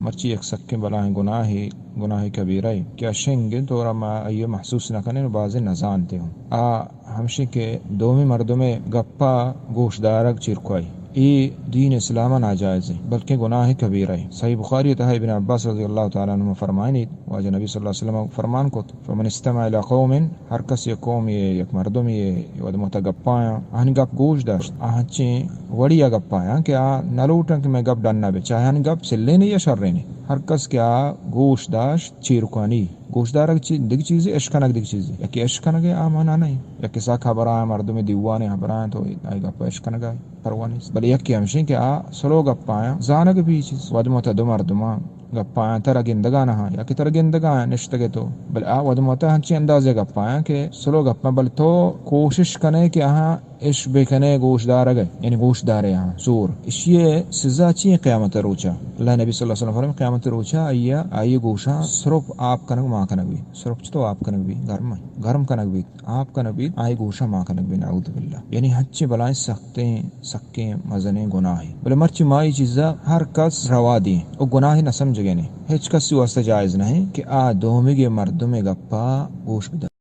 مرچی یک سکیں بلاہیں گناہے، گناہ کبیرہ اے کہ آ شنگ انت اور ما آئی محسوس نہ کنیں و بازیں نزانتے ہوں۔ آ ہمشی کہ دومی مردمے گپا گوش دارگ چیرکوائی، اے دین اسلام ناجائز اے، بلکہ گناہ کبیرہ اے۔ صحیح بخاری تہا ابن عباس رضی اللہ تعالی عنہ فرمائنیت، واجہ نبی صلی اللہ علیہ وسلم فرمان کت، فمن استمع الی قوم، ہر کس یک قومے، یک مردمے، وہدے متا گپایاں، آہانی گپ گوش داشت، آ ہنچیں وڑیا گپایاں کہ آ نہ لوٹاں کہ مئے گپ ڈن نہ بہ، چاہے آہانی گپ سلیں یا شریں۔ ہر کس کہ آ گوش داشت، چیرکانی، گوش دارگ چی، دگہ چیزے، اشکنگ دگہ چیزے۔ یکے اشکنگ ءِ آ مانا نہ انت، یکے سک ہبراں، مردمے دیوانے ہبراں تو آئی گپ اشکنگ ءَ پرواہ نیست۔ بلے یکے ہمشیں کہ آ سلو گپایاں، زانگ بی چیز، وہدے متا دو مردماں گپایاں، ترا گندگا نہ آں، یا کہ ترا گندگا آں، نشتگے تو، بلے آ وہدے متا ہنچیں اندازے گپایاں کہ سلو گپاں، بلے تو کوشش کنے کہ آہاں اش بکنے گوش دارگ ءَ، یعنی گوش دارے آہاں سور۔ اشی ءِ سزا چی انت قیامت ءِ روچا؟ اللہ نبی صلی اللہ علیہ وسلم فرمائے، قیامت ءِ روچا آئی ءَ، آئی گوشاں سرپ آپ کنگ مان کنگ بی۔ سرپ چتو آپ کنگ بی؟ گرم، گرم کنگ بی۔ آپ کنگ بیت، آئی گوشاں مان کنگ بیت، نعوذ باللہ۔ یعنی ہنچیں بلائیں سختیں، سکیں مزنیں گناہے۔ بلے مرچی ما اے چیزا ہر کس روا دیں و گناہے نہ سمجھگیں۔ ہچ کسی واسطہ جائز نہ انت کہ آ دومیگے مردمے گپا گوش بدار۔